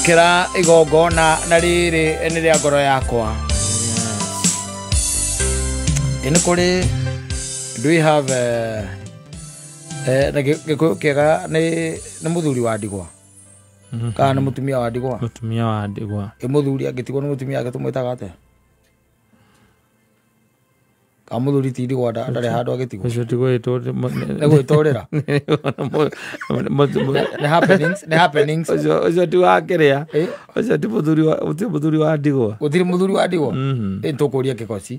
Amũkĩra igongona na rĩrĩ nĩ rĩa ngoro yakwa. Ĩ nĩ kũrĩ, do we have na Gĩkũyũ kĩega nĩ mũthuri wa ndigwa kana nĩ mũtumia wa ndigwa? Mũtumia wa ndigwa. Ĩ mũthuri angĩtigwo nĩ mũtumia wake tũmwĩtaga atĩa? Kana mũthuri ti ndigwa, ndarĩ handũ agĩtigwo? Ũcio ti gwĩtwo. Nĩ gwĩtũrĩra, nĩ happenings, nĩ happenings. Ũcio ti wa kĩrĩa. Ũcio ti mũthuri wa ndigwa. Gũtirĩ mũthuri wa ndigwa? Ĩ tũkũria kĩgoci.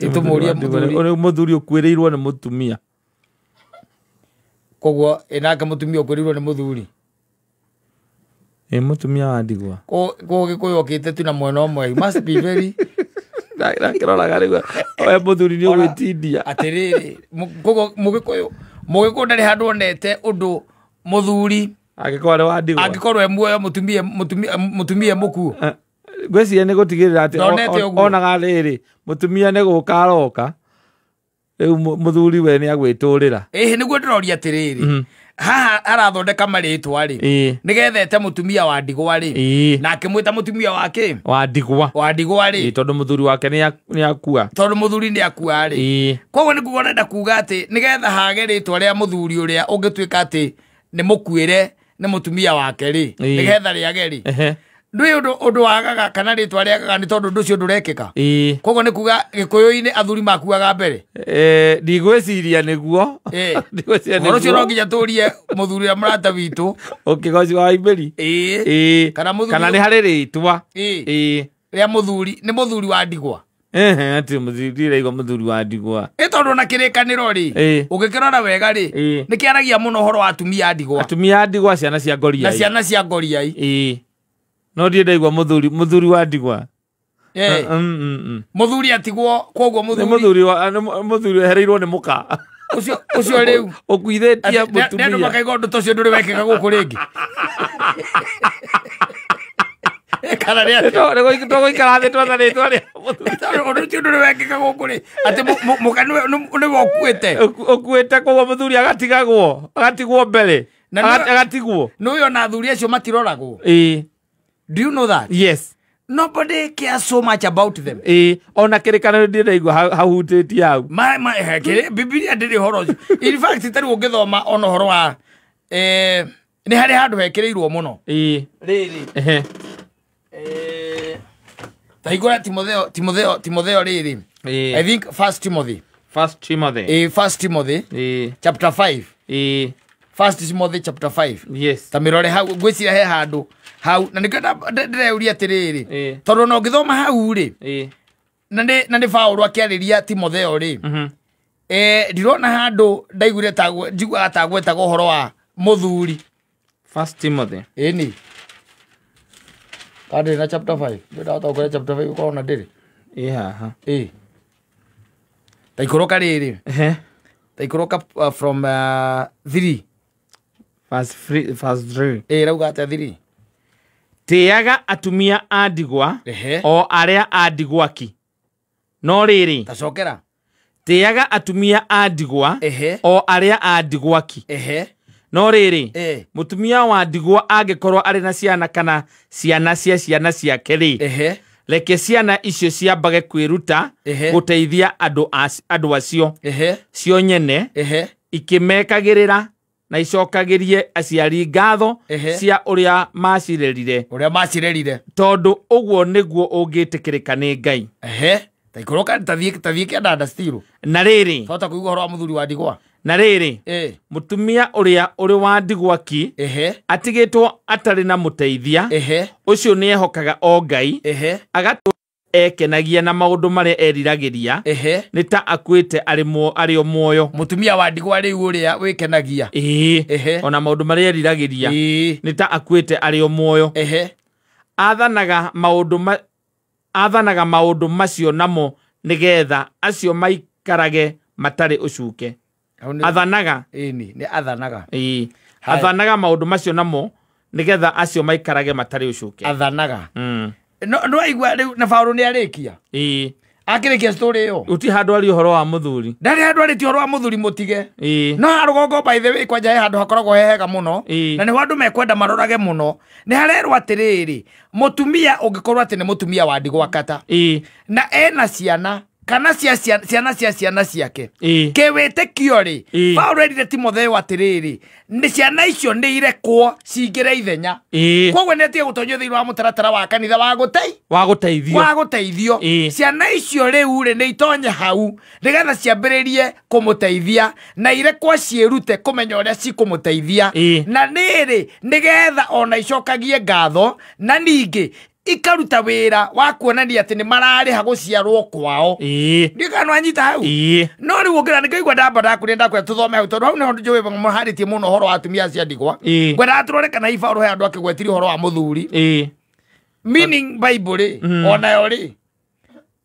Ĩ tũmũrie mũthuri. Ũrĩ mũthuri ũkuĩrĩirwo nĩ mũtumia. Koguo ĩ nake mũtumia ũkuĩrĩirwo nĩ mũthuri? Ĩ mũtumia wa ndigwa. Koguo Gĩkũyũ okĩte tu na mwena ũmwe. You must be very Nakĩroraga rĩu we mũthuri nĩ ũgwĩtindia. Atĩrĩrĩ, koguo Mũgĩkũyũ ndarĩ handũ onete ũndũ mũthuri angĩkorwo arĩ wa ndigwa, angĩkorwo e muoyo, mũtumia mũkuũ. Ngwĩciria nĩ gũtigĩrĩra atĩ Ndonete ũguo. Onaga rĩrĩ, mũtumia nĩ gũka aroka rĩu, mũthuri we nĩ agwĩtũrĩra. Ĩhĩ, nĩguo ndĩroria atĩrĩrĩ, haha arathondeka marĩtwa rĩ, nĩgetha ete mũtumia wa ndigwa rĩ, na akĩmwĩta mũtumia wa kĩ? Wa ndigwa. Wa ndigwa rĩ. Tondũ mũthuri wake nĩ akua. Tondũ mũthuri nĩ akua rĩ. Koguo nĩ kuga ũrenda kuga atĩ nĩgetha hage rĩtwa rĩa mũthuri ũrĩa ũngĩtuĩka atĩ nĩ mũkuĩre nĩ mũtumia wake rĩ, nĩgetha rĩage rĩ, ndũĩ ũndũ wagaga kana rĩtwa rĩagaga nĩ tondũ ũndũ ũcio ndũrekĩka. Koguo nĩ kuga Gĩkũyũ-inĩ athuri makuaga mbere. Ndigwĩciria nĩguo. Ndigwĩciria Ũhoro ũcio no nĩguo. nginya tũrie mũthuri ũrĩa mũrata witũ. Ũkĩgoci wa Imbĩri. Kana mũthuri Kana nĩ harĩ rĩtwa. Rĩa mũthuri nĩ mũthuri wa ndigwa. Ehe, atĩ mũthuri, ndiraigua mũthuri wa ndigwa. Ĩ tondũ na kĩrĩkanĩro rĩ, ũngĩkĩrora wega rĩ, nĩ kĩaragia mũno ũhoro wa atumia a ndigwa. Atumia a ndigwa, ciana cia ngoriai. Na ciana cia ngoriai. No ndirĩ ndaigua mũthuri wa ndigwa. Mũthuri atigwo koguo Nĩ mũthuri mũthuri wehereirwo nĩ mũka. Ũcio rĩu ũkuithĩtie Atĩ, nĩ andũ mũtumia. makaigua ũndũ ta ũcio ndũrĩ wekĩka gũkũ rĩngĩ. Kana nĩ atĩa? Tũgũikara thĩ twetha rĩtwa rĩa mũthuri. Tondũ ũndũ ũcio ndũrĩ wekĩka gũkũ rĩ, atĩ mũka nĩwe ũkuĩte. Ũkuĩte, koguo mũthuri agatigagwo, agatigwo mbere. Na Agatigwo. Nĩ ona athuri acio matiroragwo. Do you know that? Yes. Nobody cares so much about them. Ĩĩ, ona kĩrĩkanĩro ndirĩ ndaigua hahutĩtie hau. Bibilia ndĩrĩ ũhoro ũcio. In fact, tarĩu ũngĩthoma ona ũhoro wa nĩ harĩ handũ hekĩrĩirwo mũno. Rĩrĩ. Ta hingũra Timotheo rĩrĩ. I think First Timothy. First Timothy. First Timothy chapter 5. First Timothy chapter 5. Ta mĩrore hau, ngwĩciria he handũ hau na nĩkĩo ndĩreuria atĩrĩrĩ, tondũ ona ũngĩthoma hau rĩ, na nĩ Paũlũ akĩarĩria Timotheo rĩ, ndirona handũ ndaiguire njiguaga ta gwetaga ũhoro wa mũthuri. First Timothy. Ĩni kana ndĩrĩ na chapter 5, ndahota gũkora chapter 5 ũkorwo na ndĩrĩ. Ĩ haha. Ta ikũrũka rĩrĩ, ta ikũrũka from 3. Verse 3, verse 3. Rauga atĩa 3? Tĩaga atumia a ndigwa o arĩa a ndigwa ki, no rĩrĩ Tacokera. Tĩaga atumia a ndigwa o arĩa a ndigwa ki, no rĩrĩ, mũtumia wa ndigwa angĩkorwo arĩ na ciana kana ciana cia ciana ciake rĩ, reke ciana icio ciambage kwĩruta gũteithia andũ acio cio nyene, ikĩmekagĩrĩra na icokagĩrie aciari ngatho cia ũrĩa macirerire. Ũrĩa macirerire. Tondũ ũguo nĩguo ũngĩtĩkĩrĩka nĩ Ngai. Ta ikũrũka, tathiĩ kĩandanda still. Na rĩrĩ, Hota kũigua ũhoro wa mũthuri wa ndigwa. Na rĩrĩ, mũtumia ũrĩa ũrĩ wa ndigwa ki, atigĩtwo atarĩ na mũteithia, ũcio nĩehokaga o Ngai, agatũra ekenagia na maũndũ marĩa eriragĩria, nĩ ta akuĩte arĩ o muoyo. Mũtumia wa ndigwa rĩu ũrĩa wĩkenagia. Ona maũndũ marĩa eriragĩria, nĩ ta akuĩte arĩ o muoyo. Athanaga maũndũ macio namo nĩgetha acio maikarage matarĩ ũcuke. Hau nĩ Athanaga. Ĩni nĩ athanaga. Haya. Athanaga maũndũ macio namo nĩgetha acio maikarage matarĩ ũcuke. Athanaga. No no aigua rĩu na Paũlũ nĩ arĩkia. Akĩrĩkia story ĩyo. Gũtirĩ handũ aria ũhoro wa mũthuri. Ndarĩ handũ arĩtie ũhoro wa mũthuri mũtige. Ĩĩ. No harũgongo by the way kwanja he handũ hakoragwo he hega mũno. Ĩĩ. Na nĩho andũ mekwenda marorage mũno. Nĩ harerwo atĩrĩrĩ, mũtumia ũngĩkorwo atĩ nĩ mũtumia wa ndigwa kata. Ĩĩ. Na ena ciana kana cia ciana cia ciana ciake. Ĩĩ. Kĩwĩtĩkio rĩ, Ĩĩ. Paũlũ erire Timotheo atĩrĩrĩ, nĩ ciana icio nĩ irekwo cingĩre ithenya. Ĩĩ. Koguo nĩ atige gũtonyio thĩinĩ wa mũtaratara wa kanitha wa gũtei Wa gũteithio. wa gũteithio. Ĩĩ. Ciana icio rĩu rĩ nĩ itonye hau nĩgetha ciambĩrĩrie kũmũteithia na irekwo ciĩrute kũmenya ũrĩa cikũmũteithia. Ĩĩ. Na nĩrĩ nĩgetha ona icokagie ngatho na ningĩ ikaruta wĩra wa kuonania atĩ nĩ mararĩha gũciarwo kwao. Ĩĩ. Ndiũĩ kana nĩwanyita hau. Ĩĩ. No rĩu ũngĩra nĩkĩo ndamba ndakũria ndakwĩra tũthome hau tondũ hau nĩho njũĩ mũharĩtie mũno ũhoro wa atumia acio a ndigwa. Ĩĩ. Ngwendaga tũrore kana hihi Paũlũ he handũ akĩgwetirie ũhoro wa mũthuri. Ĩĩ. Meaning Bible rĩ, onayo rĩ,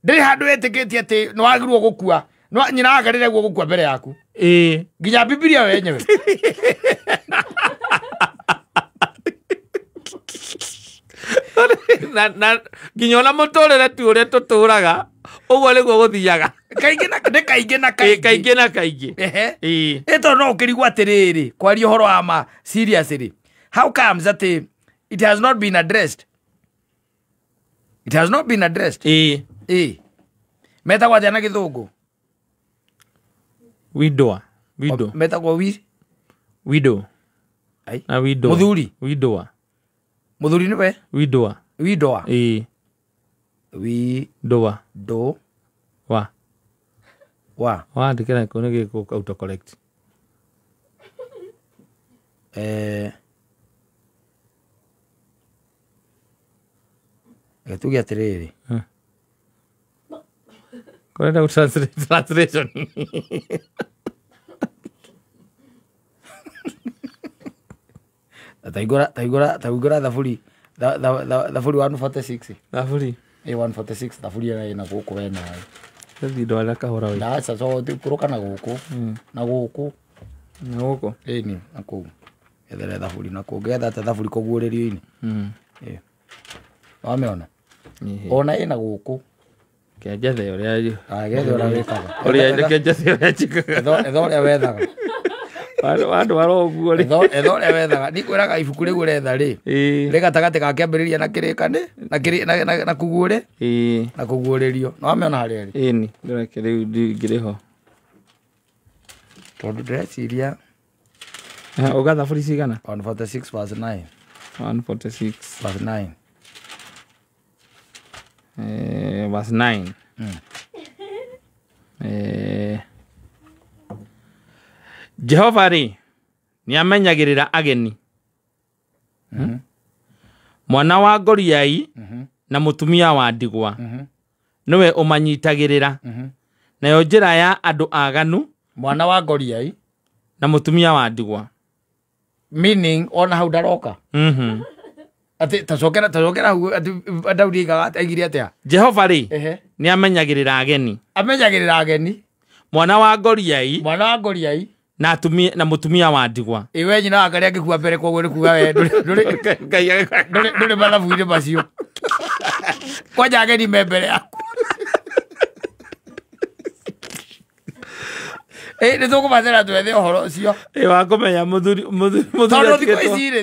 ndĩrĩ handũ ĩtĩkĩtie atĩ nĩwagĩrĩirwo gũkua. Nyina wake rĩrĩa gũkua mbere yaku. Ĩĩ. Nginya Bibilia yo yenyewe. Na nginya ona mũtũrĩre tu ũrĩa tũtũraga ũguo nĩguo gũthiaga. Kaingĩ na nĩ kaingĩ na Ĩĩ, kaingĩ. kaingĩ na kaingĩ. Ehe. Ĩĩ. Ĩ tondũ no ũkĩrigwo atĩrĩrĩ, kwaria ũhoro wa ma seriously. How comes atĩ it has not been addressed? It has not been addressed. Ĩĩ. Ĩĩ. Metagwo atĩa na gĩthũngũ? Widow. Widow. Metagwo wi? Widow. Ai. Na widow. Mũthuri. Widow. Mũthuri nĩwe? Widow. Widow. Ĩĩ. Widow. Doa. Wa. Wa. Wandĩkĩra kũ nĩ gĩkũ autocorrect. Reke tuge atĩrĩrĩ. Kũrenda translation. Taigũra thaburi. Thaburi 146. Thaburi. Ĩ 146 thaburi ĩrĩa ĩna gũkũ we nawe. Thiĩ ndwara kahora we. Ndaca so kũrũka na gũkũ. Na gũkũ. Na gũkũ. Ĩni na kũu. Ethere thaburi na kũu. Ngetha ta thaburi kũguũrĩrio-inĩ. Ĩ. Wamĩona? Ona ĩna gũkũ. Kĩanjethe ũrĩa Gethe ũrĩa wĩkaga. Ũrĩa kĩanjethe ũrĩa njĩkaga. Etha ũrĩa wethaga. Wandwara ũguo rĩ. Etha ũrĩa wethaga. Ndikwĩraga ibuku rĩu ũretha rĩ. Ĩĩ. Rĩ gatagatĩ ga kĩambĩrĩria na kĩrĩkanĩ, na kĩrĩ na kũguũrĩ. Ĩĩ. Na kũguũrĩrio. Nĩwamĩona harĩa ĩrĩ? Ĩni, ndĩreke rĩu ndingĩrĩ ho. Tondũ ndĩreciria. Uga thaburi cigana? 146 verse 9. 146 verse 9. Verse 9. Jehova rĩ nĩamenyagĩrĩra ageni. Mwana wa Goriai na mũtumia wa ndigwa nĩwe ũmanyitagĩrĩra. Nayo njĩra ya andũ aganu. Mwana wa Goriai na mũtumia wa ndigwa. Meaning ona hau ndaroka. Atĩ tacokera hau atĩ Daudi aigaga aigire atĩa? Jehova rĩ nĩamenyagĩrĩra ageni. Amenyagĩrĩra ageni. Mwana wa Goriai. Mwana wa Goriai na atumia na mũtumia wa ndigwa. Ĩ we nyina wake angĩkua mbere koguo nĩ kuga we ndũrĩ mathabu-inĩ macio. Kwanja ageni me mbere yaku. Ĩ nĩ tũkũbathĩra twethe ũhoro ũcio. Ĩ wa kũmenya mũthuri Tondũ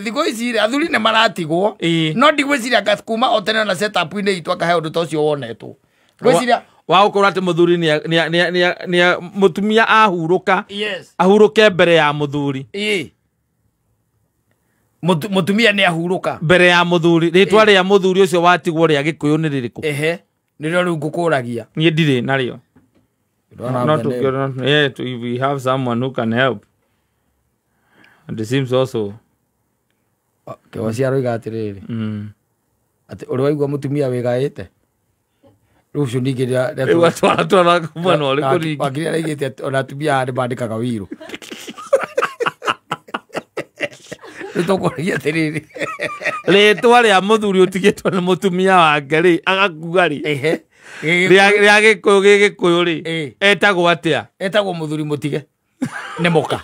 thikũ ici rĩ athuri nĩ maratigwo. No ndigwĩciria anga kuma o tene na setup-inĩ itũ akahe ũndũ ta ũcio wonetwo. Ngwĩciria wa gũkorwo atĩ mũthuri nĩ mũtumia ahurũka. Yes. Ahurũke mbere ya mũthuri. Ĩ. Mũtumia nĩ ahurũka mbere ya mũthuri. Rĩtwa rĩa mũthuri ũcio watigwo rĩa Gĩkũyũ nĩ rĩrĩkũ? Ehe. Nĩrĩo rĩu ngũkũragia. Niĩ ndirĩ narĩo. Not to, yeah, if we have someone who can help. And it seems also. Kĩhocia aroiga atĩrĩrĩ. Atĩ ũrĩ waigua mũtumia wĩgaĩte? Rĩu ũcio ningĩ Rĩu atwara mwena ũrĩkũ ningĩ? Wakiri araigĩte atĩ ona atumia aya nĩmandĩkaga wĩirũ. Rĩu tũkũragia atĩrĩrĩ. Rĩtwa rĩa mũthuri ũtigĩtwo nĩ mũtumia wake rĩ, agakua rĩ. Ehe. Rĩa Gĩkũyũ gĩ Gĩkũyũ rĩ, etagwo atĩa? Etagwo mũthuri mũtige. Nĩ mũka.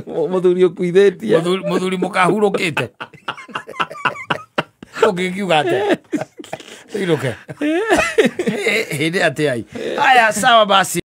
Mũthuri ũkuithĩtie. Mũthuri mũka ahurũkĩte. Ũngĩkiuga atĩa? Tũinũke. Hĩndĩ atĩa? Haya, sawa basi.